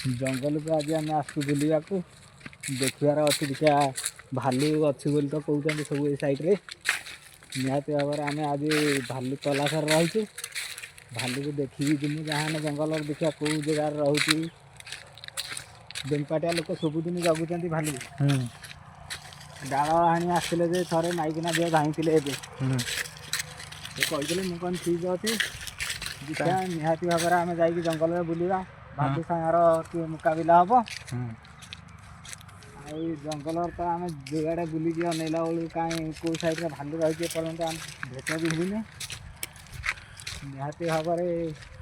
ଜଙ୍ଗଲକୁ ଆଜି ଆମେ ଆସିଛୁ ବୁଲିବାକୁ। ଦେଖିବାର ଅଛି, ଦେଖିବା ଭାଲୁ ଅଛି ବୋଲି ତ କହୁଛନ୍ତି ସବୁ ଏଇ ସାଇଡ଼୍ରେ। ନିହାତି ଭାବରେ ଆମେ ଆଜି ଭାଲୁ ତଲାସରେ ରହିଛୁ। ଭାଲୁକୁ ଦେଖିକି ଯିମୁ ଯାହାହେଲେ ଜଙ୍ଗଲରେ। ଦେଖିବା କେଉଁ ଜାଗାରେ ରହୁଛି। ବେମ୍ପାଟିଆ ଲୋକ ସବୁଦିନ ଜଗୁଛନ୍ତି ଭାଲୁ। ଡାଳ ଆଣି ଆସିଥିଲେ ଯେ ଥରେ ମାଇକିନା ଝିଅ ଧାଇଁଥିଲେ ଏବେ। ସେ କହିଥିଲେ, ମୁଁ କ'ଣ ଠିକ୍ ଅଛି, ଦେଖିବା। ନିହାତି ଭାବରେ ଆମେ ଯାଇକି ଜଙ୍ଗଲରେ ବୁଲିବା, ଭାଲୁ ସାଙ୍ଗର ଟିକେ ମୁକାବିଲା ହବ। ଆଉ ଏଇ ଜଙ୍ଗଲରେ ତ ଆମେ ଯୁଆଡ଼େ ବୁଲିକି ଅନେଇଲା ବେଳକୁ କାହିଁ କେଉଁ ସାଇଡ଼୍ରେ ଭାଲୁ ରହିଛି, ଏପର୍ଯ୍ୟନ୍ତ ଆମେ ଭେଟ ବି ହେଇନି। ନିହାତି ଭାବରେ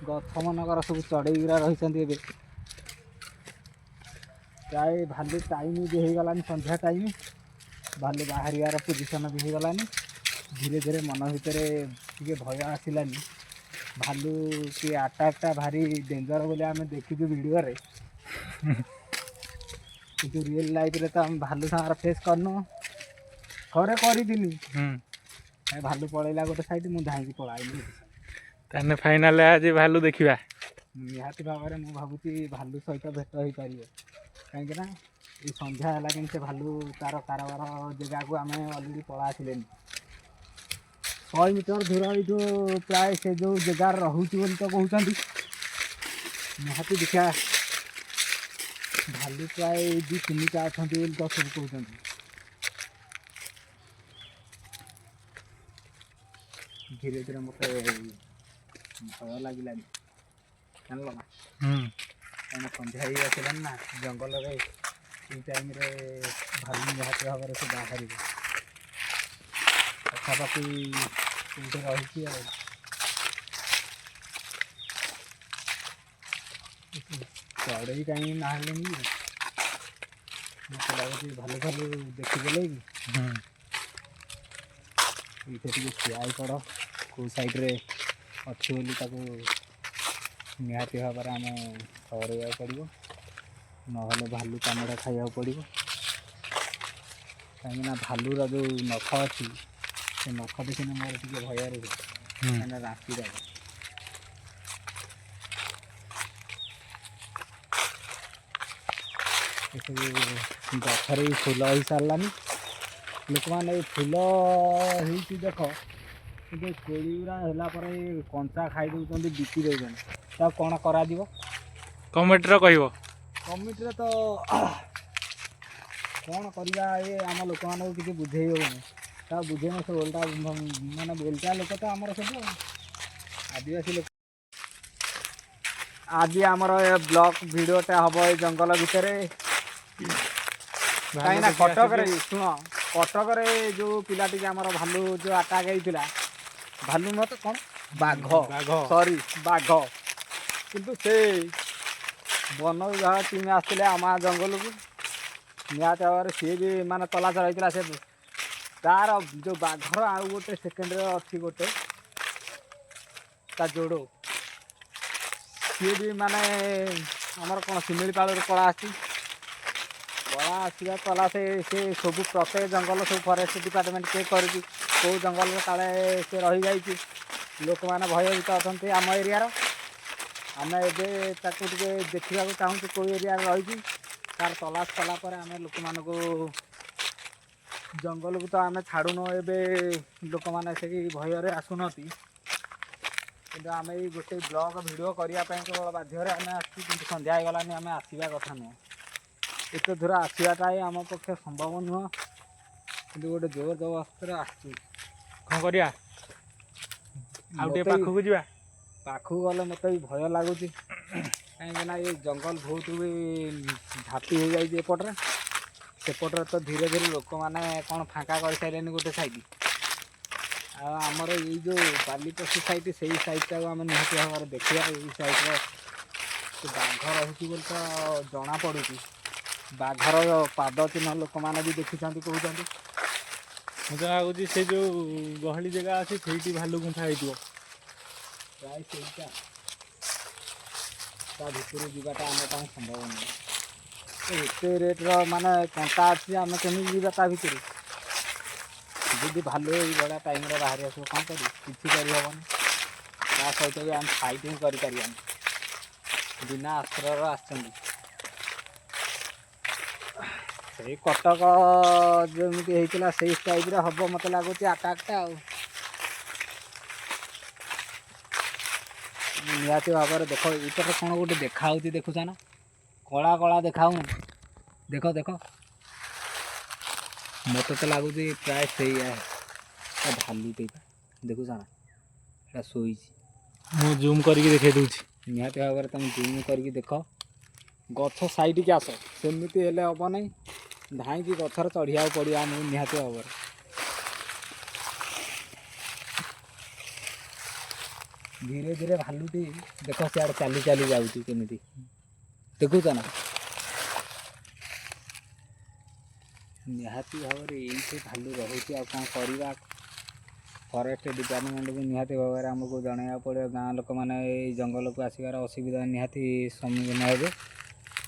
ଗଛ ମାନଙ୍କର ସବୁ ଚଢ଼େଇ ଗୁରା ରହିଛନ୍ତି। ଏବେ ପ୍ରାୟ ଭାଲୁ ଟାଇମ୍ ବି ହେଇଗଲାନି, ସନ୍ଧ୍ୟା ଟାଇମ୍, ଭାଲୁ ବାହାରିବାର ପୋଜିସନ୍ ବି ହେଇଗଲାନି। ଧୀରେ ଧୀରେ ମନ ଭିତରେ ଟିକେ ଭୟ ଆସିଲାନି। ଭାଲୁ କି ଆଟାକ୍ଟା ଭାରି ଡେଞ୍ଜର ବୋଲି ଆମେ ଦେଖିଛୁ ଭିଡ଼ିଓରେ, କିନ୍ତୁ ରିଏଲ୍ ଲାଇଫ୍ରେ ତ ଆମେ ଭାଲୁ ସାଙ୍ଗରେ ଫେସ୍ କରିନୁ। ଥରେ କରିଥିଲି, ଏ ଭାଲୁ ପଳେଇଲା ଗୋଟେ ସାଇଡ଼୍, ମୁଁ ଧାଇଁକି ପଳାଇଲି ଗୋଟେ side। ତାହେଲେ ଫାଇନାଲ ଆଜି ଭାଲୁ ଦେଖିବା। ନିହାତି ଭାବରେ ମୁଁ ଭାବୁଛି ଭାଲୁ ସହିତ ଭେଟ ହେଇପାରିବ, କାହିଁକିନା ଏଇ ସନ୍ଧ୍ୟା ହେଲା, କିନ୍ତୁ ସେ ଭାଲୁ ତାର କାରବାର ଜାଗାକୁ ଆମେ ଅଲରେଡ଼ି ପଳା ଆସିଲେନି। 100 ମିଟର ଦୂର ଏଇଠୁ ପ୍ରାୟ ସେ ଯେଉଁ ଜାଗାରେ ରହୁଛି ବୋଲି ତ କହୁଛନ୍ତି। ନିହାତି ଦେଖିବା, ଭାଲୁ ପ୍ରାୟ ଦୁଇ ତିନିଟା ଅଛନ୍ତି ବୋଲି ତ ସବୁ କହୁଛନ୍ତି। ଧୀରେ ଧୀରେ ମୋତେ ଭୟ ଲାଗିଲାନି, ଜାଣିଲ ନା? କାହିଁକିନା ସନ୍ଧ୍ୟା ହେଇ ଆସିଲାନି ନା, ଜଙ୍ଗଲରେ ଏଇ ଟାଇମ୍ରେ ଭାଲୁ ନିହାତି ଭାବରେ ସେ ବାହାରିବ। ପାଖାପାଖି କେଉଁଠି ରହିଛି। ଆଉ ଚଢ଼େଇ କାହିଁକି ବାହାରିଲେନି କି? ମୋତେ ଲାଗୁଛି ଭାଲୁ ଫାଲୁ ଦେଖିଦେଲେ କି? ଏଇଠି ଟିକେ ଠିଆ ହେଇପଡ଼, କେଉଁ ସାଇଡ଼୍ରେ ଅଛି ବୋଲି ତାକୁ ନିହାତି ଭାବରେ ଆମେ ଠହରାଇବାକୁ ପଡ଼ିବ, ନହେଲେ ଭାଲୁ କାମୁଡ଼ା ଖାଇବାକୁ ପଡ଼ିବ। କାହିଁକିନା ଭାଲୁର ଯେଉଁ ନଖ ଅଛି, ସେ ନଖ ଦେଖିଲେ ମୋର ଟିକେ ଭୟ ରୁହେ, କାହିଁକିନା ରାମ୍ପି ଦେବ। ଏସବୁ ଗଛରେ ବି ଫୁଲ ହେଇସାରିଲାନି। ଲୋକମାନେ ଏଇ ଫୁଲ ହେଇଛି ଦେଖ, କିନ୍ତୁ ଏ କୋଳି ଗୁଡ଼ା ହେଲା ପରେ ଏ କଞ୍ଚା ଖାଇ ଦେଉଛନ୍ତି, ବିକି ଦେଉଛନ୍ତି। ତାକୁ କ'ଣ କରାଯିବ? କମେଣ୍ଟର କହିବ। କମିଟିରେ ତ କ'ଣ କରିବା, ଏ ଆମ ଲୋକମାନଙ୍କୁ କିଛି ବୁଝେଇ ହେଉନି। ତାକୁ ବୁଝେଇଲେ ସେ ଓଲଟା, ମାନେ ଓଲଟା ଲୋକ ତ ଆମର ସବୁ ଆଉ ଆଦିବାସୀ ଲୋକ। ଆଜି ଆମର ଏ ବ୍ଲଗ ଭିଡ଼ିଓଟା ହବ ଏଇ ଜଙ୍ଗଲ ଭିତରେ, କାହିଁକିନା କଟକରେ, ଶୁଣ, କଟକରେ ଯେଉଁ ପିଲାଟିକି ଆମର ଭାଲୁ ଯେଉଁ ଆଟାକ୍ ହେଇଥିଲା, ଭାଲୁ ନୁହଁ ତ କ'ଣ, ବାଘ। ବାଘ। ସରି, ବାଘ। କିନ୍ତୁ ସେ ବନ ବିଭାଗ ଟିମ୍ ଆସିଥିଲେ ଆମ ଜଙ୍ଗଲକୁ। ନିହାତି ଭାବରେ ସିଏ ବି ମାନେ ତଲାସ ରହିଥିଲା। ସେ ତାର ଯେଉଁ ବାଘର ଆଉ ଗୋଟେ ସେକେଣ୍ଡରେ ଅଛି ଗୋଟେ ତା ଯୋଡ଼, ସିଏ ବି ମାନେ ଆମର କ'ଣ ଶିମିଳିପାଳରୁ ପଳା ଆସିଛି। ପଳା ଆସିବା କଲା ସେ ସେ ସବୁ ପ୍ରତ୍ୟେକ ଜଙ୍ଗଲ ସବୁ ଫରେଷ୍ଟ ଡିପାର୍ଟମେଣ୍ଟ ଚେକ୍ କରୁଛି, କେଉଁ ଜଙ୍ଗଲରେ କାଳେ ସେ ରହିଯାଇଛି। ଲୋକମାନେ ଭୟଭୀତ ଅଛନ୍ତି ଆମ ଏରିଆର। ଆମେ ଏବେ ତାକୁ ଟିକେ ଦେଖିବାକୁ ଚାହୁଁଛୁ, କେଉଁ ଏରିଆରେ ରହିଛି। ତାର ତଲାସ କଲା ପରେ ଆମେ ଲୋକମାନଙ୍କୁ ଜଙ୍ଗଲକୁ ତ ଆମେ ଛାଡ଼ୁନୁ। ଏବେ ଲୋକମାନେ ସେଇ ଭୟରେ ଆସୁନାହାନ୍ତି, କିନ୍ତୁ ଆମେ ଏଇ ଗୋଟେ ବ୍ଲଗ ଭିଡ଼ିଓ କରିବା ପାଇଁ କେବଳ ବାଧ୍ୟରେ ଆମେ ଆସିଛୁ। କିନ୍ତୁ ସନ୍ଧ୍ୟା ହେଇଗଲାନି, ଆମେ ଆସିବା କଥା ନୁହଁ। ଏତେ ଦୂର ଆସିବାଟା ହିଁ ଆମ ପକ୍ଷେ ସମ୍ଭବ ନୁହଁ, କିନ୍ତୁ ଗୋଟେ ଜୋର ଜବରଦସ୍ତରେ ଆସିଛୁ। କ'ଣ କରିବା, ଆଉ ଟିକେ ମୋତେ ବି ପାଖକୁ ଯିବା? ପାଖକୁ ଗଲେ ମୋତେ ବି ଭୟ ଲାଗୁଛି, କାହିଁକିନା ଏ ଜଙ୍ଗଲ ବହୁତ ବି ଝାପି ହେଇଯାଇଛି ଏପଟରେ। ସେପଟରେ ତ ଧୀରେ ଧୀରେ ଲୋକମାନେ କ'ଣ ଫାଙ୍କା କରିସାରିଲେନି ଗୋଟେ ସାଇଡ଼୍। ଆଉ ଆମର ଏଇ ଯେଉଁ ବାଲିପଶି ସାଇଡ଼୍, ସେଇ ସାଇଡ଼୍ଟାକୁ ଆମେ ନିହାତି ଭାବରେ ଦେଖିବା। ଏଇ ସାଇଡ଼୍ରେ ସେ ବାଘ ରହୁଛି ବୋଲି ତ ଜଣାପଡ଼ୁଛି। ବାଘର ପାଦ ଚିହ୍ନ ଲୋକମାନେ ବି ଦେଖିଛନ୍ତି କହୁଛନ୍ତି। ମୋତେ ଲାଗୁଛି ସେ ଯୋଉ ଗହଳି ଜାଗା ଅଛି, ସେଇଠି ଭାଲୁ ଗୁମ୍ଫା ହେଇଥିବ। ପ୍ରାୟ ସେଇଟା। ତା ଭିତରୁ ଯିବାଟା ଆମ ପାଇଁ ସମ୍ଭବ ନୁହେଁ। ଏତେ ରେଟ୍ର ମାନେ କଣ୍ଟା ଅଛି, ଆମେ କେମିତି ଯିବା ତା ଭିତରୁ? ଯଦି ଭାଲୁ ଏଇଭଳିଆ ଟାଇମ୍ରେ ବାହାରି ଆସିବ, କ'ଣ କରିବୁ? କିଛି କରିହେବନି। ତା ସହିତ ବି ଆମେ ଫାଇଟିଂ କରିପାରିବାନି। ବିନା ଅସ୍ତ୍ରର ଆସିଛନ୍ତି। ସେଇ କଟକ ଯେମିତି ହେଇଥିଲା ସେଇ ଟାଇପ୍ର ହେବ ମୋତେ ଲାଗୁଛି ଆଟାକ୍ଟା। ଆଉ ନିହାତି ଭାବରେ ଦେଖ, ଏଇପଟେ କ'ଣ ଗୋଟେ ଦେଖା ହେଉଛି, ଦେଖୁଛ ନା? କଳା କଳା ଦେଖାଉନି? ଦେଖ ଦେଖ, ମୋତେ ତ ଲାଗୁଛି ପ୍ରାୟ ସେଇଆ ଭାଲୁଟେ। ଦେଖୁଛ ନା, ଏଇଟା ଶୋଇଛି। ମୁଁ ଜୁମ୍ କରିକି ଦେଖେଇ ଦେଉଛି। ନିହାତି ଭାବରେ ତୁମେ ଜୁମ୍ କରିକି ଦେଖ। ଗଛ ସାଇଡ଼ିକି ଆସ, ସେମିତି ହେଲେ ହେବ ନାହିଁ, ଧାଇଁକି ଗଛରେ ଚଢ଼ିବାକୁ ପଡ଼ିବ ଆମକୁ ନିହାତି ଭାବରେ। ଧୀରେ ଧୀରେ ଭାଲୁଟି ଦେଖ ସିଆଡ଼େ ଚାଲି ଚାଲି ଯାଉଛି କେମିତି, ଦେଖୁଛ ନା? ନିହାତି ଭାବରେ ଏଇଠି ଭାଲୁ ରହୁଛି। ଆଉ କ'ଣ କରିବା? ଫରେଷ୍ଟ ଡିପାର୍ଟମେଣ୍ଟକୁ ନିହାତି ଭାବରେ ଆମକୁ ଜଣାଇବାକୁ ପଡ଼ିବ। ଗାଁ ଲୋକମାନେ ଏଇ ଜଙ୍ଗଲକୁ ଆସିବାର ଅସୁବିଧା ନିହାତି ସମ୍ମୁଖୀନ ହେବେ।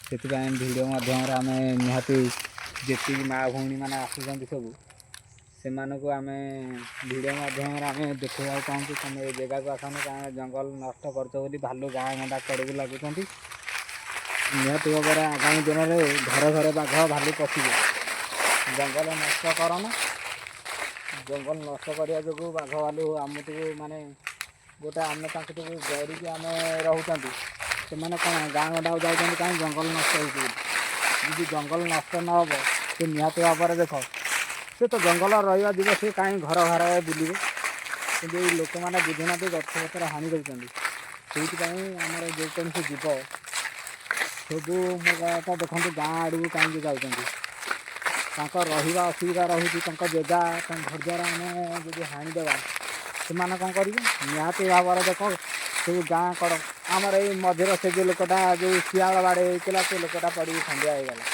ସେଥିପାଇଁ ଭିଡ଼ିଓ ମାଧ୍ୟମରେ ଆମେ ନିହାତି ଯେତିକି ମା ଭଉଣୀମାନେ ଆସୁଛନ୍ତି ସବୁ, ସେମାନଙ୍କୁ ଆମେ ଭିଡ଼ିଓ ମାଧ୍ୟମରେ ଆମେ ଦେଖେଇବାକୁ ଚାହୁଁଛୁ, ତୁମେ ଏ ଜାଗାକୁ ଆସନି, କାରଣ ଜଙ୍ଗଲ ନଷ୍ଟ କରୁଛ ବୋଲି ଭାଲୁ ଗାଁ ଗଣ୍ଡା କଡ଼କୁ ଲାଗୁଛନ୍ତି। ନିହାତି ଭାବରେ ଆଗାମୀ ଦିନରେ ଘରେ ଘରେ ବାଘ ଭାଲୁ ପଶିବେ। ଜଙ୍ଗଲ ନଷ୍ଟ କରନା। ଜଙ୍ଗଲ ନଷ୍ଟ କରିବା ଯୋଗୁଁ ବାଘ ଭାଲୁ ଆମଠୁ ମାନେ ଗୋଟେ ଆମେ ତାଙ୍କଠୁ ଡରିକି ଆମେ ରହୁଛନ୍ତି। ସେମାନେ କ'ଣ ଗାଁ ଗଣ୍ଡାକୁ ଯାଉଛନ୍ତି କାହିଁ? ଜଙ୍ଗଲ ନଷ୍ଟ ହେଉଛି ବୋଲି। ଯଦି ଜଙ୍ଗଲ ନଷ୍ଟ ନ ହେବ, ସେ ନିହାତି ଭାବରେ ଦେଖ, ସେ ତ ଜଙ୍ଗଲ ରହିବା ଯିବ, ସେ କାହିଁ ଘର ଘର ବୁଲିବେ? କିନ୍ତୁ ଏଇ ଲୋକମାନେ ବୁଝୁନାହାନ୍ତି, ଗଛ ପତ୍ର ହାଣି ଦେଉଛନ୍ତି। ସେଇଥିପାଇଁ ଆମର ଯେକୌଣସି ଜୀବ ସବୁ ମୋ କଥା ଦେଖନ୍ତୁ, ଗାଁ ଆଡ଼କୁ କାହିଁକି ଯାଉଛନ୍ତି? ତାଙ୍କ ରହିବା ଅସୁବିଧା ରହୁଛି। ତାଙ୍କ ଜାଗା, ତାଙ୍କ ଘରଦ୍ୱାର ଆମେ ଯଦି ହାଣିଦେବା, ସେମାନେ କ'ଣ କରିବେ? ନିହାତି ଭାବରେ ଦେଖ, ସବୁ ଗାଁ କଡ଼ ଆମର ଏଇ ମଝିରେ ସେ ଯେଉଁ ଲୋକଟା, ଯେଉଁ ଶିଆଳ ବାଡ଼େଇ ହେଇଥିଲା, ସେ ଲୋକଟା ପଡ଼ିକି ଖଣ୍ଡିଆ ହେଇଗଲା।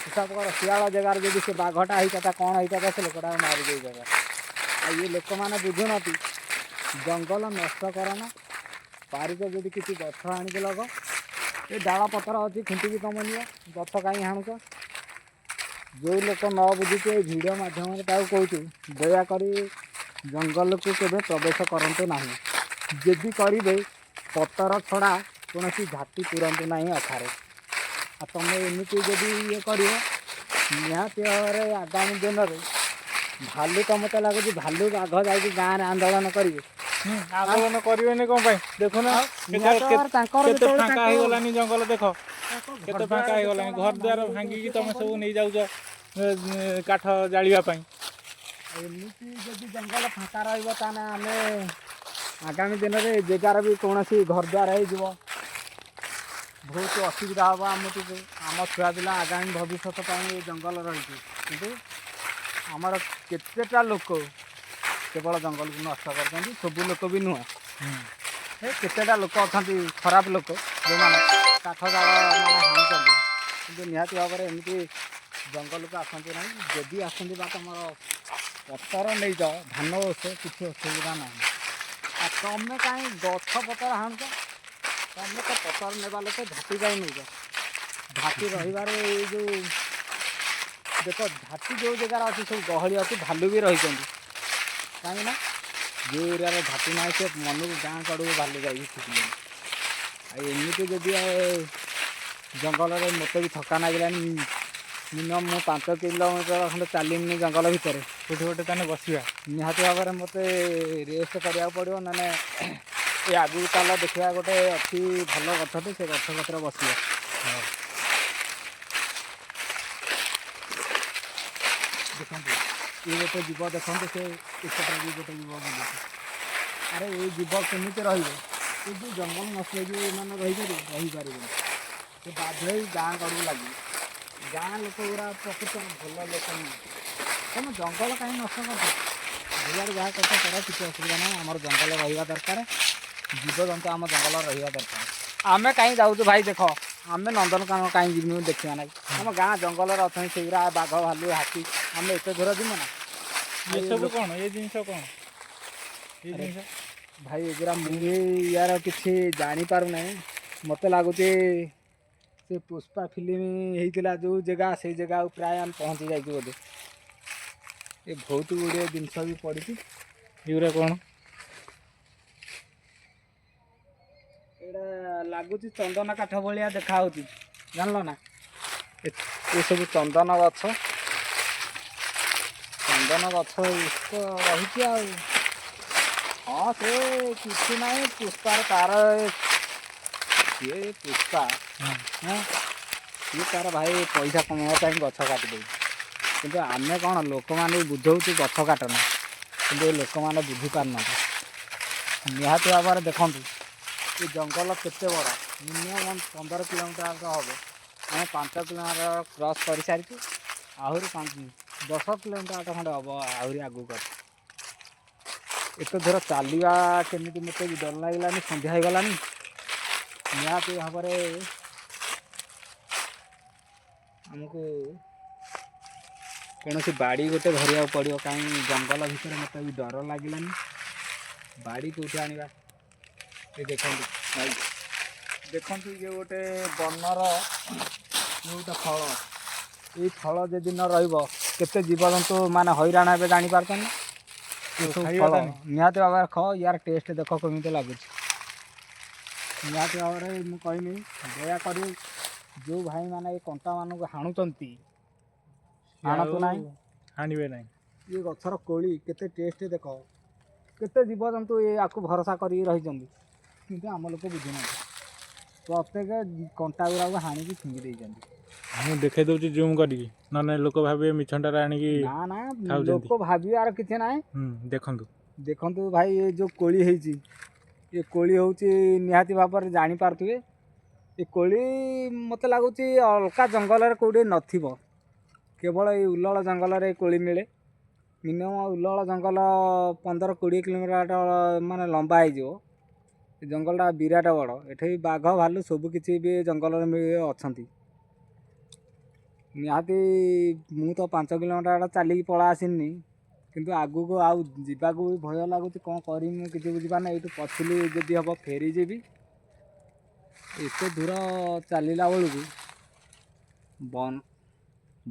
ହିସାବ କର, ଶିଆଳ ଜାଗାରେ ଯଦି ସେ ବାଘଟା ହେଇଥାନ୍ତା, କ'ଣ ହେଇଥାନ୍ତା? ସେ ଲୋକଟାକୁ ମାରି ଦେଇଥାନ୍ତା। ଆଉ ଇଏ ଲୋକମାନେ ବୁଝୁନାହାନ୍ତି। ଜଙ୍ଗଲ ନଷ୍ଟ କରନା। ପାରିଛ ଯଦି କିଛି ଗଛ ଆଣିକି ଲଗ। ଏ ଡାଳ ପତ୍ର ଅଛି, ଖୁଣ୍ଟିକି ତମ ନିଅ, ଗଛ କାହିଁ ହାଣୁଛ? ଯେଉଁ ଲୋକ ନ ବୁଝୁଛି, ଏଇ ଭିଡ଼ିଓ ମାଧ୍ୟମରେ ତାକୁ କହୁଛୁ, ଦୟାକରି ଜଙ୍ଗଲକୁ କେବେ ପ୍ରବେଶ କରନ୍ତୁ ନାହିଁ। ଯଦି କରିବେ, ପତର ଛଡ଼ା କୌଣସି ଝାଟି ପୁରନ୍ତୁ ନାହିଁ ଅଖାରେ। ଆଉ ତୁମେ ଏମିତି ଯଦି ଇଏ କରିବ, ନିହାତି ଭାବରେ ଆଗାମୀ ଦିନରେ ଭାଲୁ ତ ମୋତେ ଲାଗୁଛି ଭାଲୁ ବାଘ ଯାଇକି ଗାଁରେ ଆନ୍ଦୋଳନ କରିବେ। ଆନ୍ଦୋଳନ କରିବେନି କ'ଣ ପାଇଁ? ଦେଖୁନ ନିହାତି ଭାବରେ ତାଙ୍କର କେତେ ଯେତେବେଳେ ଫାଙ୍କା ତାଙ୍କ ହେଇଗଲାନି ଜଙ୍ଗଲ, ଦେଖ କେତେ ଘରଦ୍ୱାର ଫାଙ୍କା ହେଇଗଲାଣି। ଯେତେବେଳେ ଘର ଦ୍ୱାର ଭାଙ୍ଗି ଭାଙ୍ଗିକି ଦେଉଛି, ତମେ କ'ଣ ସବୁ କରିବେ? ନେଇଯାଉଛ କାଠ ଜାଳିବା ପାଇଁ। ଏମିତି ଯଦି ଜଙ୍ଗଲ ଫାଙ୍କା ରହିବ, ତାହେଲେ ଆମେ ଆଗାମୀ ଦିନରେ ଏ ଜାଗାର ବି କୌଣସି ଘରଦ୍ୱାର ହେଇଯିବ, ବହୁତ ଅସୁବିଧା ହେବ ଆମକୁ, ଆମ ଛୁଆ ପିଲା ଆଗାମୀ ଭବିଷ୍ୟତ ପାଇଁ ଏ ଜଙ୍ଗଲ ରହିଛି। କିନ୍ତୁ ଆମର କେତେଟା ଲୋକ କେବଳ ଜଙ୍ଗଲକୁ ନଷ୍ଟ କରୁଛନ୍ତି। ସବୁ ଲୋକ ବି ନୁହଁ, ଏ କେତେଟା ଲୋକ ଅଛନ୍ତି ଖରାପ ଲୋକ, ଯେଉଁମାନେ କାଠ ଜାଳ ମାନେ ହାଣୁଛନ୍ତି। କିନ୍ତୁ ନିହାତି ଭାବରେ ଏମିତି ଜଙ୍ଗଲକୁ ଆସନ୍ତୁ ନାହିଁ। ଯଦି ଆସନ୍ତି ବା ତୁମର ପତର ନେଇଯାଅ, ଧାନ ଓଷ, କିଛି ଅସୁବିଧା ନାହିଁ। ଆଉ ତମେ କାହିଁ ଗଛ ପତର ହାଣୁଛ? ତମେ ତ ପତର ନେବା ଲୋକ, ଝାଟି କାହିଁ ନେଉଛ? ଝାଟି ରହିବାରେ ଏଇ ଯେଉଁ ଦେଖ, ଝାଟି ଯେଉଁ ଜାଗାରେ ଅଛି ସବୁ ଗହଳି ଅଛି, ଭାଲୁ ବି ରହିଛନ୍ତି। କାହିଁକି ନା ଯେଉଁ ଏରିଆରେ ଝାଟି ନାହିଁ, ସେ ମନକୁ ଗାଁ କଡ଼କୁ ଭାଲୁ ଯାଇକି ଛୁଟିଲେଣି। ଆଉ ଏମିତି ଯଦି ଜଙ୍ଗଲରେ ମୋତେ ବି ଥକା ଲାଗିଲାଣି। ମିନିମମ୍ ମୁଁ 5 କିଲୋମିଟର ଖଣ୍ଡେ ଚାଲିନି ଜଙ୍ଗଲ ଭିତରେ। କୋଉଠି ଗୋଟେ ତାହେଲେ ବସିବା। ନିହାତି ଭାବରେ ମୋତେ ରେଷ୍ଟ କରିବାକୁ ପଡ଼ିବ। ନହେଲେ ଏ ଆଗକୁ ଚାଲ, ଦେଖିବା ଗୋଟେ ଅଛି ଭଲ ଗଛଟେ, ସେ ଗଛ କତିରେ ବସିବା। ଦେଖନ୍ତୁ, ଇଏ ଗୋଟେ ଜୀବ ଦେଖନ୍ତୁ, ସେ ଏପଟରେ ବି ଗୋଟେ ଜୀବ ବୁଲୁଛି। ଆରେ, ଏଇ ଜୀବ କେମିତି ରହିବେ? ଏ ଯେଉଁ ଜଙ୍ଗଲ ନଷ୍ଟ ହେଇଯିବ, ଏମାନେ ରହିପାରିବେ? ରହିପାରିବେନି। ସେ ବାଧ୍ୟ ହେଇ ଗାଁ କଡ଼କୁ ଲାଗିବେ। ଗାଁ ଲୋକ ଗୁଡ଼ା ପ୍ରକୃତରେ ଭଲ ଲୋକ ନୁହଁ। ତମେ ଜଙ୍ଗଲ କାହିଁ ନଷ୍ଟ କରୁଛ? ଯୁଆଡ଼େ ଯାହା କରୁଛ କର, କିଛି ଅସୁବିଧା ନାହିଁ। ଆମର ଜଙ୍ଗଲ ରହିବା ଦରକାର, ଜୀବଜନ୍ତୁ ଆମ ଜଙ୍ଗଲ ରହିବା ଦରକାର। ଆମେ କାହିଁ ଯାଉଛୁ ଭାଇ? ଦେଖ, ଆମେ ନନ୍ଦନକାନନ କାହିଁ ଯିବୁ ଦେଖିବା ନାହିଁ? ଆମ ଗାଁ ଜଙ୍ଗଲରେ ଅଛନ୍ତି ସେଗୁଡ଼ା, ବାଘ ଭାଲୁ ହାତୀ। ଆମେ ଏତେ ଦୂର ଯିବୁ ନା? ଏସବୁ କ'ଣ? ଏ ଜିନିଷ କ'ଣ ଏ ଆରେ, ଜିନିଷ? ଭାଇ, ଏଗୁଡ଼ା ମୁଁ ବି ୟାର କିଛି ଜାଣିପାରୁନାହିଁ। ମୋତେ ଲାଗୁଛି ସେ ପୁଷ୍ପା ଫିଲ୍ମ ହେଇଥିଲା ଯେଉଁ ଜାଗା, ସେଇ ଜାଗାକୁ ପ୍ରାୟ ଆମେ ପହଞ୍ଚି ଯାଇଛୁ ବୋଧେ। ଏ ବହୁତ ଗୁଡ଼ିଏ ଜିନିଷ ବି ପଡ଼ିଛି। ଏଗୁରା କ'ଣ? ଏଇଟା ଲାଗୁଛି ଚନ୍ଦନ କାଠ ଭଳିଆ ଦେଖା ହେଉଛି, ଜାଣିଲ ନା? ଏସବୁ ଚନ୍ଦନ ଗଛ, ଚନ୍ଦନ ଗଛ ତ ରହିଛି ଆଉ। ହଁ, ସେ କିଛି ନାହିଁ, ପୁଷ୍ପାର ତାର, ସିଏ ପୁଷ୍ପା। ହଁ, ସିଏ ତାର ଭାଇ ପଇସା କମାଇବା ପାଇଁ ଗଛ କାଟି ଦେଉଛି। କିନ୍ତୁ ଆମେ କ'ଣ ଲୋକମାନଙ୍କୁ ବୁଝାଉଛୁ ଗଛ କାଟନା, କିନ୍ତୁ ଏ ଲୋକମାନେ ବୁଝିପାରୁନାହାନ୍ତି। ନିହାତି ଭାବରେ ଦେଖନ୍ତୁ, ଏ ଜଙ୍ଗଲ କେତେ ବଡ଼, ମିନିମମ୍ 15 କିଲୋମିଟର ହେବ। ଆମେ 5 କିଲୋମିଟର କ୍ରସ୍ କରିସାରିଛୁ, ଆହୁରି 5-10 କିଲୋମିଟର ଖଣ୍ଡେ ହେବ ଆହୁରି ଆଗକୁ ଅଛି। ଏତେ ଦୂର ଚାଲିବା କେମିତି, ମୋତେ ବି ଡର ଲାଗିଲାନି। ସନ୍ଧ୍ୟା ହେଇଗଲାନି। ନିହାତି ଭାବରେ ଆମକୁ କୌଣସି ବାଡ଼ି ଗୋଟେ ଧରିବାକୁ ପଡ଼ିବ, କାହିଁ ଜଙ୍ଗଲ ଭିତରେ ମୋତେ ବି ଡର ଲାଗିଲାନି। ବାଡ଼ି କେଉଁଠି ଆଣିବା? ଏ ଦେଖନ୍ତୁ ଭାଇ, ଦେଖନ୍ତୁ, ଇଏ ଗୋଟେ ବନର, ଇଏ ଗୋଟେ ଫଳ। ଏଇ ଫଳ ଯଦି ନ ରହିବ, କେତେ ଜୀବଜନ୍ତୁ ମାନେ ହଇରାଣ ହେବେ, ଜାଣିପାରୁଛନ୍ତି? ଏସବୁ ଖାଇବା ଫଳ ତାନି। ନିହାତି ଭାବରେ ଖାଅ, ୟାର ଟେଷ୍ଟ ଦେଖ କେମିତି ଲାଗୁଛି। ନିହାତି ଭାବରେ ମୁଁ କହିବି, ଦୟାକରି ଯେଉଁ ଭାଇମାନେ ଏଇ କଣ୍ଟାମାନଙ୍କୁ ହାଣୁଛନ୍ତି, ହାଣନ୍ତୁ ଆଉ ନାହିଁ। ହାଣିବେ ନାହିଁ। ଇଏ ଗଛର କୋଳି କେତେ ଟେଷ୍ଟ ଦେଖ। କେତେ ଜୀବଜନ୍ତୁ ଏ ଆକୁ ଭରସା କରିକି ରହିଛନ୍ତି, କିନ୍ତୁ ଆମ ଲୋକ ବୁଝୁନାହାନ୍ତି। ପ୍ରତ୍ୟେକ କଣ୍ଟା ଗୁଡ଼ାକୁ ହାଣିକି ଫିଙ୍ଗି ଦେଇଛନ୍ତି। ମୁଁ ଦେଖେଇ ଦଉଛି ଜୁମ୍ କରିକି, ନହେଲେ ଲୋକ ଭାବିବେ ମିଛଟାରେ ଆଣିକି ନା ନା, ଖାଉଛନ୍ତି। ଲୋକ ଭାବିବାର କିଛି ନାହିଁ। ଦେଖନ୍ତୁ। ଦେଖନ୍ତୁ ଭାଇ, ଏ ଯେଉଁ କୋଳି ହେଇଛି, ଏ କୋଳି ହେଉଛି, ନିହାତି ଭାବରେ ଜାଣିପାରୁଥିବେ, ଏ କୋଳି ମୋତେ ଲାଗୁଛି ଅଲଗା ଜଙ୍ଗଲରେ କେଉଁଠି ନଥିବ। କେବଳ ଏଇ ଉଲ୍ଲଳ ଜଙ୍ଗଲରେ ଏ କୋଳି ମିଳେ। ମିନିମମ୍ ଉଲ୍ଲଳ ଜଙ୍ଗଲ 15-20 କିଲୋମିଟର ମାନେ ଲମ୍ବା ହେଇଯିବ। ଏ ଜଙ୍ଗଲଟା ବିରାଟ ବଡ଼। ଏଠି ବାଘ, ଭାଲୁ ସବୁ କିଛି ବି ଜଙ୍ଗଲରେ ମିଳେ, ଅଛନ୍ତି ନିହାତି। ମୁଁ ତ 5 କିଲୋମିଟର ଚାଲିକି ପଳା ଆସିନି, କିନ୍ତୁ ଆଗକୁ ଆଉ ଯିବାକୁ ବି ଭୟ ଲାଗୁଛି। କ'ଣ କରିବି ମୁଁ କିଛି ବୁଝିପାରୁନି। ଏଇଠୁ ପଶିଲି, ଯଦି ହେବ ଫେରିଯିବି। ଏତେ ଦୂର ଚାଲିଲା ବେଳକୁ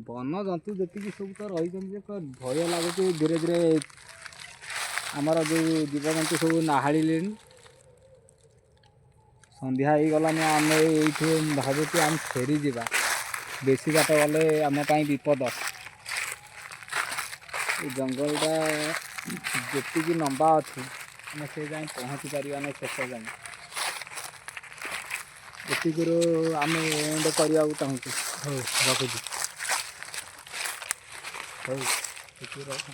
ବନ ଜନ୍ତୁ ଯେତିକି ସବୁ ତ ରହିଛନ୍ତି ଯେ ଭୟ ଲାଗୁଛି। ଧୀରେ ଧୀରେ ଆମର ଯେଉଁ ଜୀବଜନ୍ତୁ ସବୁ ନାହାଳିଲେଣି। ସନ୍ଧ୍ୟା ହେଇଗଲାଣି। ଆମେ ଏଇଠୁ ଭାବୁଛୁ ଆମେ ଫେରିଯିବା। ବେଶୀ ବାଟ ଗଲେ ଆମ ପାଇଁ ବିପଦ। ଏ ଜଙ୍ଗଲଟା ଯେତିକି ଲମ୍ବା ଅଛି, ଆମେ ସେ ଯାଏଁ ପହଞ୍ଚି ପାରିବା ନାହିଁ ଶେଷ ଯାଏଁ। ଏତିକିରୁ ଆମେ ଏଣ୍ଡ କରିବାକୁ ଚାହୁଁଛୁ। ହଉ, ରଖୁଛି। ହଉ, ଏତିକି ରଖ।